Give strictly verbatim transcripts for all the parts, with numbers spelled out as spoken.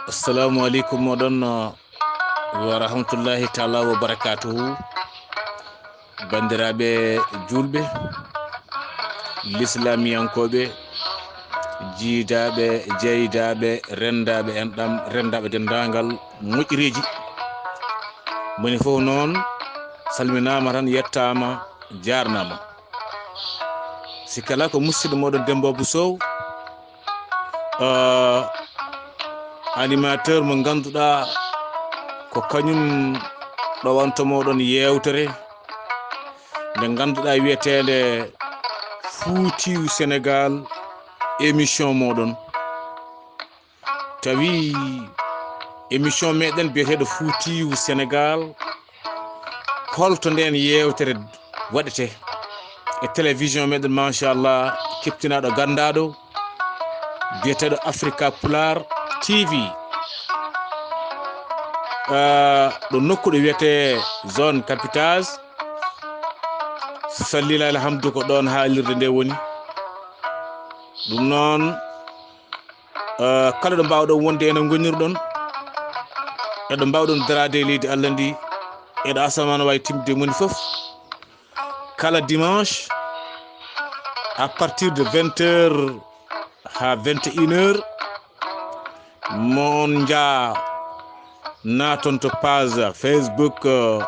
Assalamu aleykum moɗon wa rahmatullahi taala wa barakatuhu. Bandiraɓe julɓe, lislamiyankoɓe, jiidaɓe, jeydaaɓe, rendaɓe enɗam, rendaɓe dendagal moƴƴereeji, moni fof noon salminama tan, yettama, jarnama. Si kala ko musidɗo moɗon Demba Abou Sow, euh, animateur mo ngannduɗaa ko kañum ɗowanto moɗon yewtere nde ngannduɗaa wiyeteende Fuutiyu Sénégal, émission moɗon. Tawi émission meɗen biyeteeɗo Fuutiyu Sénégal, holto nden yewtere waɗete e télévision meɗen, machallah, keptinaaɗo ganndaɗo, biyeteeɗo Africa Pulaar T V. Ah, ɗo nokku ɗo wiyete zone capitale, so fallila alhamdu ko ɗon haalirde nde woni. Ɗum noon, eh, kala ɗo mbaawɗon wonde ene ngonirɗon, eɗo mbaawɗon daraade e leydi Allah ndi, eɗo asamaan waawi timde moni fof. Kala dimanche, à partir de vingt heures haa vingt et une heures, mon njaa naaton to page Facebook, eh,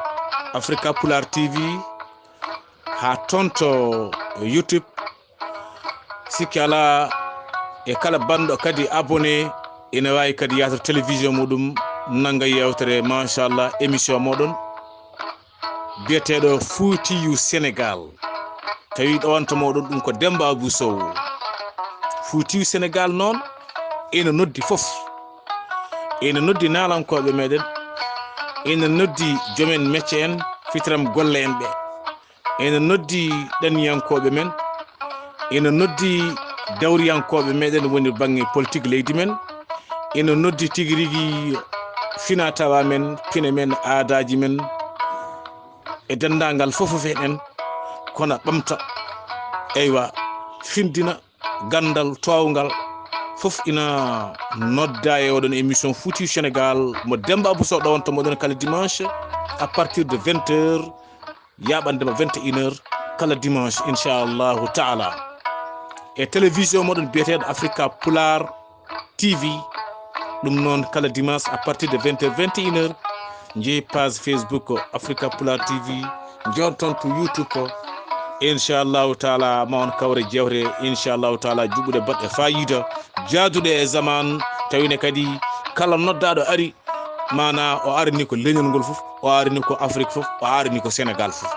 Africa Pulaar T V, haa toon to YouTube. Sikki alaa, e kala banɗo kadi abonné, ina waawi kadi yahde télévision muɗum, nannga yewtere, machallah, émission moɗon biyeteeɗo Fuutiyu Sénégal. Tawi ɗowanto moɗon ɗum ko Demba Abou Sow. Fuutiyu Sénégal noon, ina noddi fof. Ina noddi naalankooɓe meɗen, ina noddi joomen mecce en, fitiram golle en ɓe. Ina noddi ɗanniyankooɓe men, ina noddi dawriyankooɓe meɗen woni bannge politique leydi men, ina noddi tigi rigi fina tawa men, pine men, aadaaji men, e denndaangal fof fof en, kono ɓamta, eywa, findina ganndal toowngal fof ina nodda e oɗon émission Fuutiyu Sénégal mo Demba Abou Sow ɗowanto moɗon kala dimanche à partir de vingt heures, yaɓande ma vingt et une heures kala dimanche, inchallahu taala, e télévision moɗon biyeteeɗo Africa Pulaar T V. Ɗum noon, kala dimanche à partir de vingt heures, vingt et une heures, njii page Facebook Africa Pulaar T V, njon toon to YouTube ko. Inchallahu taala, ma on kawre jewte, inchallahu taala, juɓɓuɗe baɗɗe fayida, jaaduɗe e zaman, tawine kadi kala noddaaɗo ari, maana o arini ko leñol ngol fof, o arini ko Afrique fof, o arini ko Sénégal fof.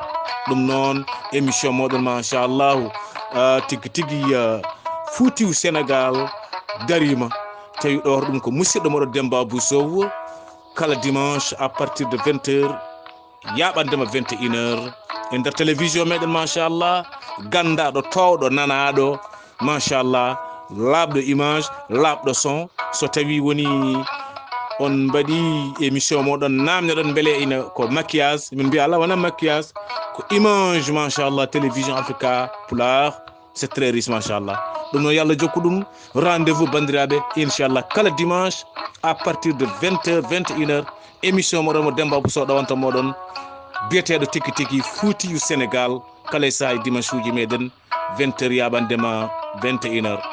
Ɗum noon, émission moɗon, machallahu, ah, tigi tigi, ah, Fuutiyu Sénégal darima. Tawi ɗo ɗum ko musidɗo moɗo Demba Abou Sow, kala dimanche à partir de vingt heures, yaɓande ma vingt et une heures e nder télévision meɗen, machallah, ganndaɗo, towɗo, nanaɗo, machallah, laaɓɗo image, laaɓɗo son. So tawi woni on mbaɗi émission moɗon, namneɗon beele ina ko maquillage, min mbiya ala wona maquillage, ko image, machallah, télévision Africa Pulaar, c'est très riche, machallah. Ɗum noon, yo Allah jokku ɗum rendez-vous, bandiraɓe, inchallah, kala dimanche à partir de vingt heures, vingt et une heures, émission moɗon mo Demba Abou Sow ɗowanta moɗon, biyeteɗo tigi tigi Fuutiyu Sénégal, kala e saaha e dimanche uji meɗen, vingt heures yaɓande ma vingt et une heures.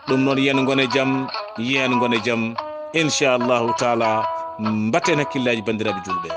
Ɗum noon, yen ngone jam, yen ngone jam, inchallahu taala. Mbatten hakkillaji, bandiraɓe julɓe.